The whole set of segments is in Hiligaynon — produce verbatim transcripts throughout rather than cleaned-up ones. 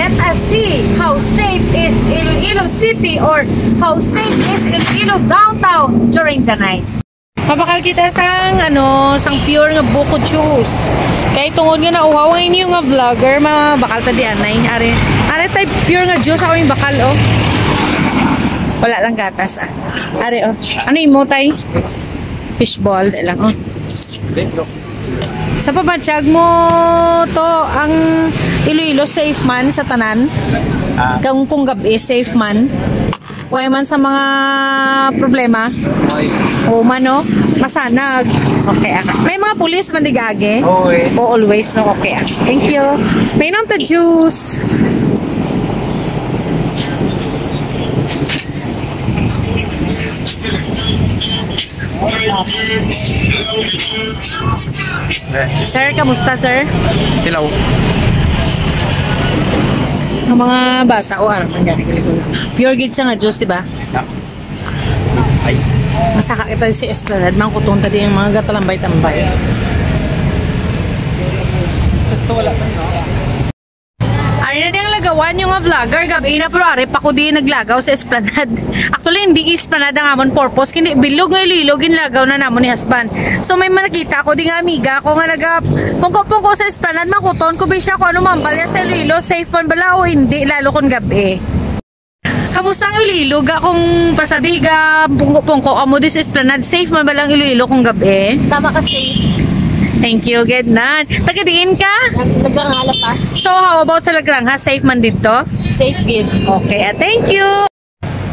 Let us see how safe is Iloilo City or how safe is Iloilo downtown during the night. Mabakal kita sang, ano, sang pure nga buko juice. Kay tungod nga nauhaw ang inyo nga vlogger, mabakal ta di anay. Ari, ari tay pure nga juice ako yung bakal, oh. Wala lang gatas, ah. Ari, oh. Ano imo, tay? Fishball, dali lang, oh. Sa pabatyag mo to, ang Iloilo safe man sa tanan? Ah. Kung, kung gabi, safe man? Way man sa mga problema? Oy. O, man, no? Masanag. Okay, ah. May mga pulis man digagi? Oy. O, always, no? Okay, ah. Thank you. May nom ta juice. Sir, kamusta, sir? Hello. Ang mga bata, o, aram, ang gani, galing ko lang. Pure gid siya nga juice, di ba? Ice. Masaka kita si Esplanade, mangkuton ta di yung mga gatalambay-tambay. Ito, wala pa, no? Ari na di ang lagawan yung nga vlogger, gabi na, pero ari pa ko di naglagaw sa Esplanade. Actually, hindi Esplanade ang amon purpose, kini bilog nga Iloilo ginlagaw na namon ni husband. So, may nakita ko di nga amiga ko nga naga pungko-pungko sa Esplanade, makuton ko bi siya kung ano mambal niya sa Iloilo, safe man bala o hindi, lalo kung gabi. Kamusta ang Iloilo? Ga kung pasabiga, pungko-pungko amo di sa Esplanade, safe man bala ang Iloilo kung gabi? Tama ka, safe. Thank you, gid na. Taga diin ka? Lagranja, La Paz. So, how about sa Lagranja? Safe man didto? Safe gid. Okay, ah, thank you.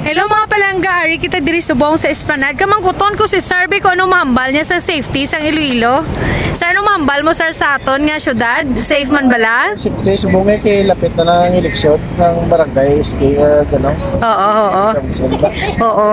Hello, mga palangga, ari kita diri subong sa Esplanade. Kamangkuton ko si Sir Vic kung ano mahambal niya sa safety sang Iloilo. Sir, ano mahambal mo, sir, sa aton nga syudad? Safe man bala? Siyempre, subong eh, kay lapit na lang ang eleksyon ng barangay, S K, uh, gano'n. Oo, oo. Council ba? Oo.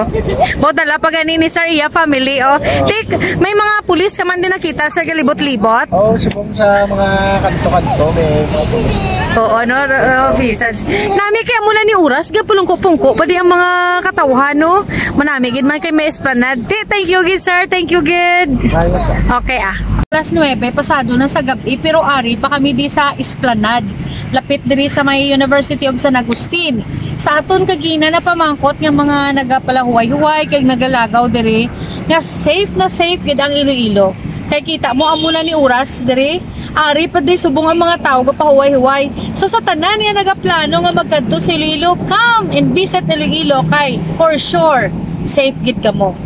Bo, dala pa gani ni Sir iya family, oh. Oo. Tik, may mga pulis ka man din nakita, sir, galibot-libot? Oo, subong sa mga kanto-kanto, may mga pulis. Oo, no, no, no, visage. Nami kaya mula ni oras, gapulungko-pungko pa di ang mga katawhan, no? Manami gid man kay may Esplanade. Ti, thank you gid, sir. Thank you gid. Ayos, ah. Okay, ah. Alas nuebe, pasado na sa gabi, pero ari pa kami di sa Esplanade. Lapit diri sa may University of San Agustin. Sa aton kagina napamangkot nga mga nagapalahuway-huway kag nagalagaw diri nga safe na safe gid ang Iloilo. Kay kita mo amo na ni oras diri, ari pa di subong ang mga tawo gapahuway-huway. So sa tanan nga nagaplano nga magkadto sa Iloilo, come and visit Iloilo kay for sure safe gid kamo.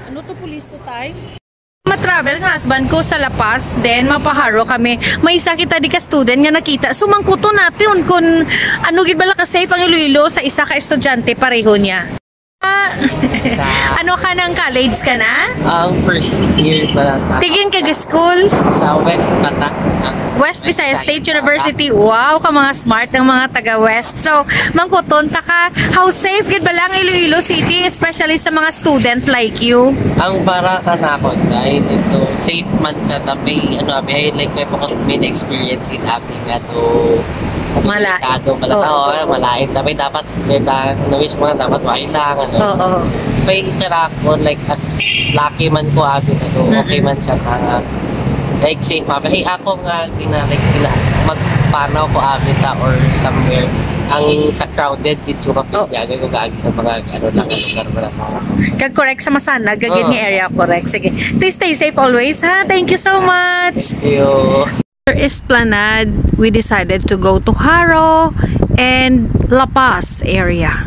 Ano to, pulis to, tay? Ma-travel sa husband ko sa La Paz, then mapa-Jaro kami. May isa kita di ka student nga nakita. So, mangkuton natin kun ano gid bala ka safe ang Iloilo sa isa ka estudyante pareho niya. Ah, ano ka ng college ka na? Ang first year pa lang. Tigin ka ga school? Sa West Batak. West Visayas State University. Wow, ka mga smart ang mga taga West. So, mangkuton ta ka, how safe gid bala ang Iloilo City, especially sa mga student like you? Ang para kanakon, dahil ito, safe man sa ta, may, ano, abi, ay, like, may pakot, may experience in abi nga to, Mala-, delikado, mala-, Oo. Oo, malain ta, may dapat, may ta-, na-wish mo na dapat wala lang, ano. Oo. May interaction, like, as lucky man ko, abi, ano, Mm-mm. Okay man siya, ta, like, safe, abi. Hey, ako nga, gina-, like, gina-, magpanaw ko, abi, ta, or somewhere, ang sa crowded, Dito ka, Oh. Pisgagan ko kaagi sa mga, ano lang, ano, karma na tao. Kag correct sa Masanag, gagid Oh. ni area, correct. Sige. Please stay safe always, ha? Thank you so much. Thank you. After Esplanade, we decided to go to Jaro and La Paz area.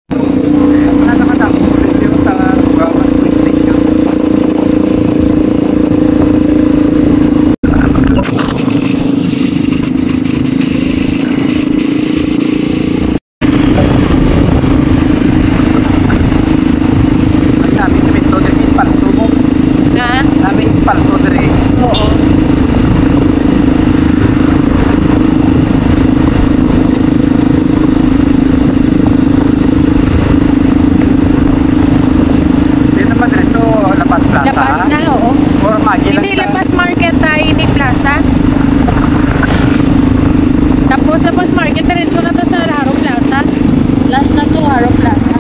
Wala na ka tapos, pero sa Tugawan Police Station. Ang dami semento, diri Tapos La Paz Market, diretso na ta sa Jaro Plaza. Last na to, Jaro Plaza.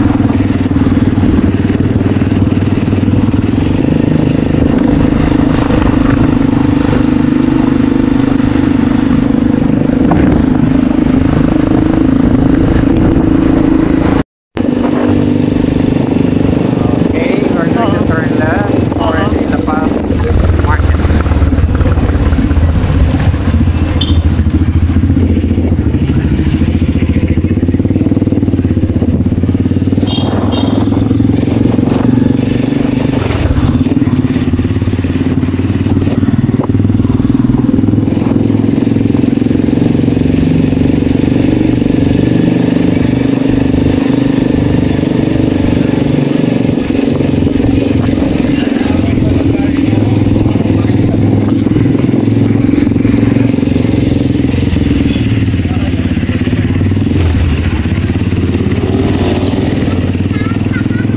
Okay, we're going to turn left for the La Paz Market.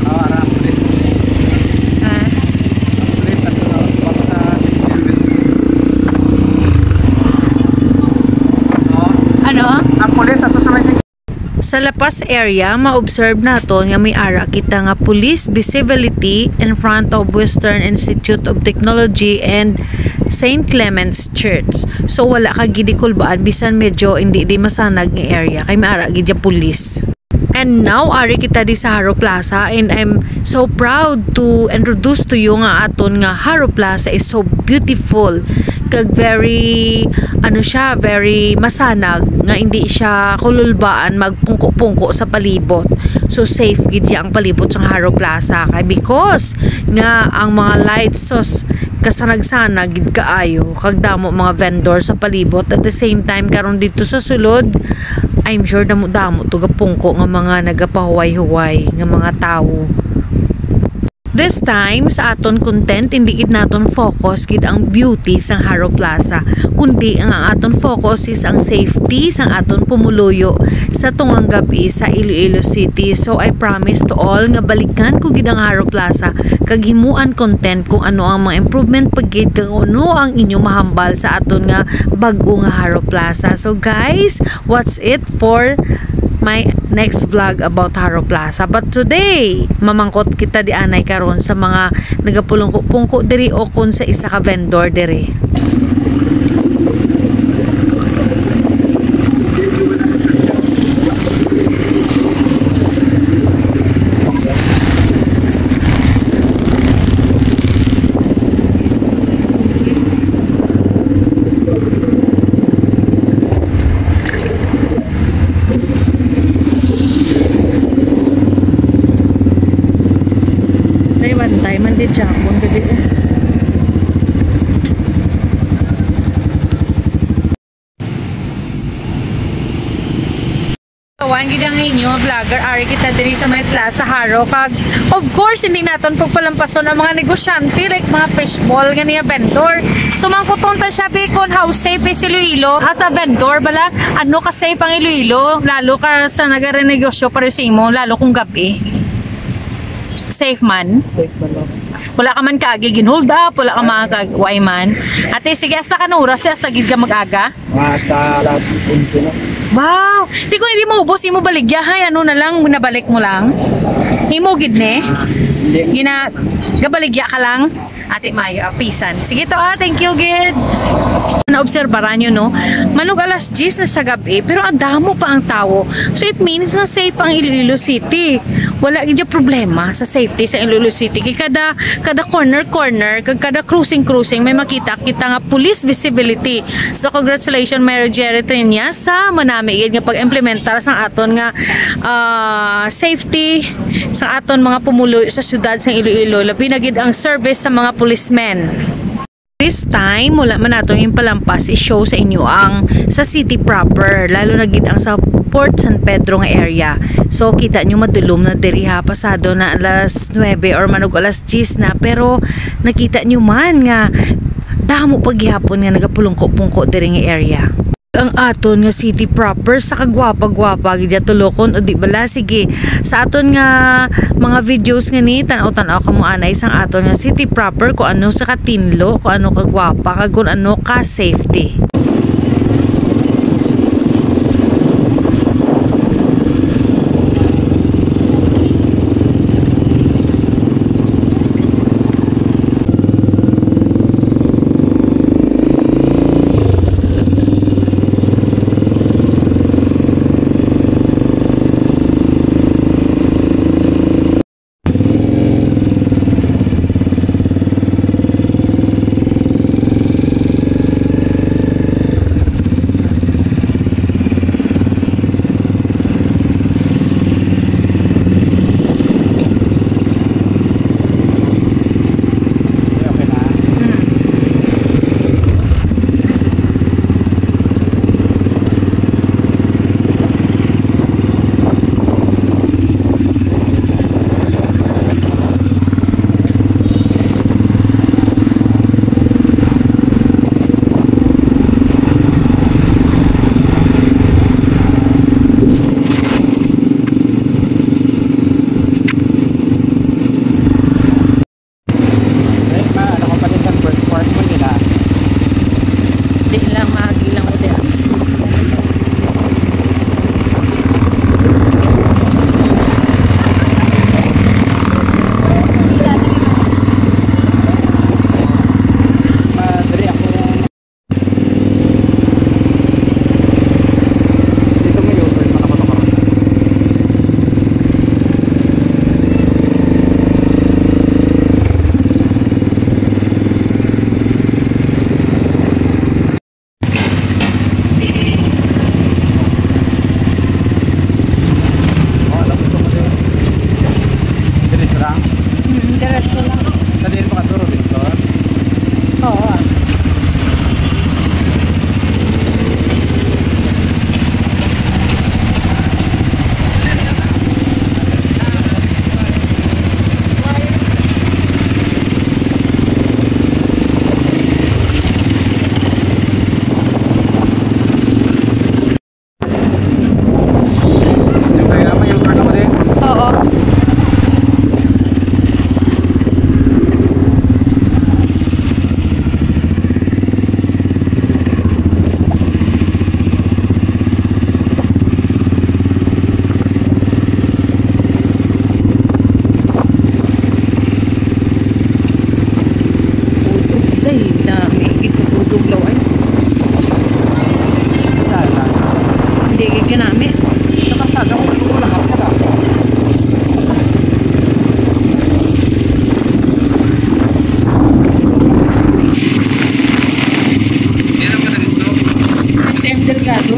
Ah, ara, pulis. Ah. Pulis, ang tawag pa sa city service. Oh. Ano? Ang pulis ato sa may Sa La Paz area, ma-observe naton nga may ara kita nga police visibility in front of Western Institute of Technology and Saint Clement's Church. So, wala ka gid ikulbaan bisan medyo hindi di masanag nga area kay may ara gid ya police. And now, ari kita di sa Jaro Plaza, and I'm so proud to introduce to you nga aton nga Jaro Plaza is so beautiful. Kag very, ano siya, very masanag nga hindi siya kululbaan magpungko-pungko sa palibot. So, safe gid ya ang palibot sa Jaro Plaza. Kay because nga ang mga lights, sus, kasanag-sanag gid kaayo, kag damo mga vendor sa palibot. At the same time, karon dito sa sulod, I'm sure damo-damo to gapungko nga mga nagapahuway-huway nga mga tawo. This time, sa aton content, hindi gid naton focus gid ang beauty sang Jaro Plaza, kundi ang, ang aton focus is ang safety sang aton pumuluyo sa tungang gab-i sa Iloilo City. So, I promise to all nga balikan ko gid ang Jaro Plaza kag himuan content kung ano ang mga improvement pa gid kag ano ang inyo mahambal sa aton nga bag-o nga Jaro Plaza. So, guys, what's it for my next vlog about Jaro Plaza. But today, mamangkot kita di anay karon sa mga nagapulungko-pungko diri o kon sa isa ka vendor diri. Ay, one time, ang di Japon, gabi, eh. Kawan gid ang inyo, vlogger. Ari kita diri sa may Plaza Jaro. Kag, of course, hindi naton pagpalampason ang mga negosyante, like mga fishball nga niya vendor. So, mangkuton ta siya, bi, kung how safe is Iloilo. As a vendor, bala, ano ka safe ang Iloilo? Lalo ka sa nagarenegosyo, pareho sa imo, lalo kung gabi. Safe man? Safe man, ma'am. Wala ka man kaagi gin-hold up, wala ka man kaagi, way man. Ate, sige, hasta kan oras, hasta gid ka mag-aga? Mga hasta alas onse na. Wow! Di ko hindi maubos, imo baligya, hay, ano na lang, nabalik mo lang? Imo gid ni? Ah, hindi. Gina-, gabaligya ka lang? Ate Mayo, apisan. Sige to, ah, thank you gid. Naobserbaran nyo, no? Manug alas diyes na sa gabi, pero ang damo pa ang tawo. So, it means na safe ang Iloilo City. Wala gid yung problema sa safety sa Iloilo City. Kay kada, kada corner-corner, kag kada crossing-crossing, may makita kita nga police visibility. So, congratulations, Mayor Jerry Triñas, sa manami gid nga pag-implementar sang aton nga, ah, safety sa aton mga pumuluyo sa siyudad sang Iloilo, labi na gid ang service sa mga policemen. This time, wala man naton yung palampas i-show sa inyo ang sa city proper, lalo na gid ang sa Port San Pedro nga area. So, kita nyo madulom na diri ha, pasado na alas nuebe or manug alas diyes na, pero nakita nyo man nga damo pa gihapon nga nagapulungko-pungko diri nga area. Ang aton nga city proper sa kagwapa-gwapa gid ya tulokon, o di bala? Sige, sa aton nga mga videos nga ni, tan-aw-tan-aw kamo anay sang aton nga city proper, kung ano sa katinlo, kung ano kagwapa, kag kung ano ka safety. Nami. S M Delgado.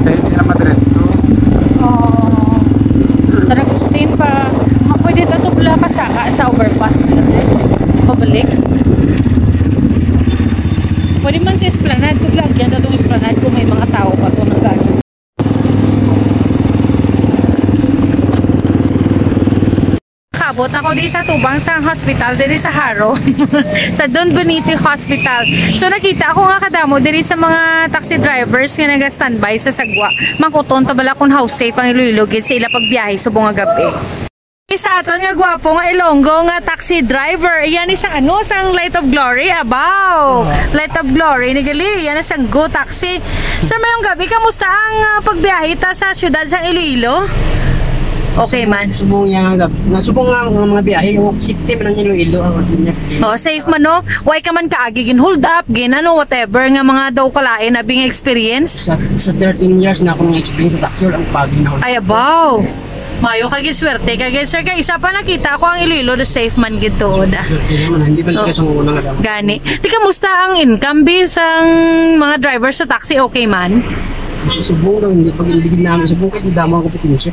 Pwede na madiretso. Oo. San Agustin pa. Ah, pwede na to pala kasaka sa overpass na natin. Pabalik. Pwede man sa Esplanade. Kung lagyan na itong Esplanade kung may mga tao pa to nag-ano. Kabot ako di sa tubang sa hospital diri sa Jaro, sa Don Benito Hospital. So, nakita ako nga kadamo diri sa mga taxi drivers nga naga-standby sa sagwa. Mangkuton ta bala kung how safe ang Iloilo gid sa ila pagbiyahe subong nga gab-i. Sa aton nga gwapo nga Ilonggo nga taxi driver, iya ni sang ano, sang Light of Glory, abaw. Light of Glory ni gali, iya na sang Go Taxi. Sir, mayong gabi, kamusta ang, ah, pagbiyahe ta sa siyudad sang Iloilo? Okay man. Subong nga nga, nga subong nga ang mga biyahe, yung safety man ang Iloilo, ang niya. Oh, safe man, no? Why ka man kaagi gin hold up, gin ano, whatever nga mga daw kalain na being experience? Sa, sa thirteen years na akong experience sa taxi, ang pagi na ako. Ay, abaw. Mayo ka gid swerte ka gid, sir, kay isa pa nakita ko ang Iloilo the safe man gid tuod, ah. Swerte naman, hindi man Oh. Taga sa una nga daw. Gani. Ti, kamusta ang income, bi, sang mga driver sa taxi? Okay man? Subong daw, hindi pag hindi namin subong kay di damo ang kompetensya.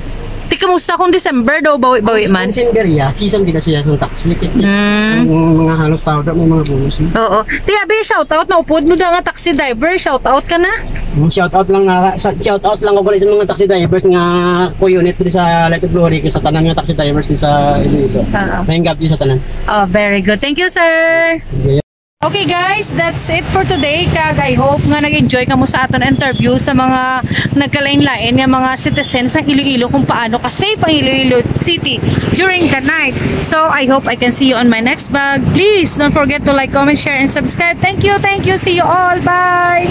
Ti, kamusta kung December daw, bawi-bawi man? December, ya, season gid siya sa taxi. Kay Mm. ang mga halos tao daw may mga bonus, eh. Oo. Ti, abi, shout out na upod mo daw nga taxi driver, shout out ka na. Mm, shout out lang na sa, shout out lang ko sa mga taxi drivers nga ko unit diri sa Light of Glory, sa tanan nga taxi drivers diri sa Iloilo. Ah. Mayong gabi sa tanan. Oh, very good. Thank you, sir. Okay. Okay, guys, that's it for today. Kag I hope nga nag-enjoy kamo sa aton interview sa mga nagkalain-lain nga mga citizens ng Iloilo kung paano ka-safe ang Iloilo City during the night. So, I hope I can see you on my next vlog. Please don't forget to like, comment, share, and subscribe. Thank you, thank you. See you all. Bye!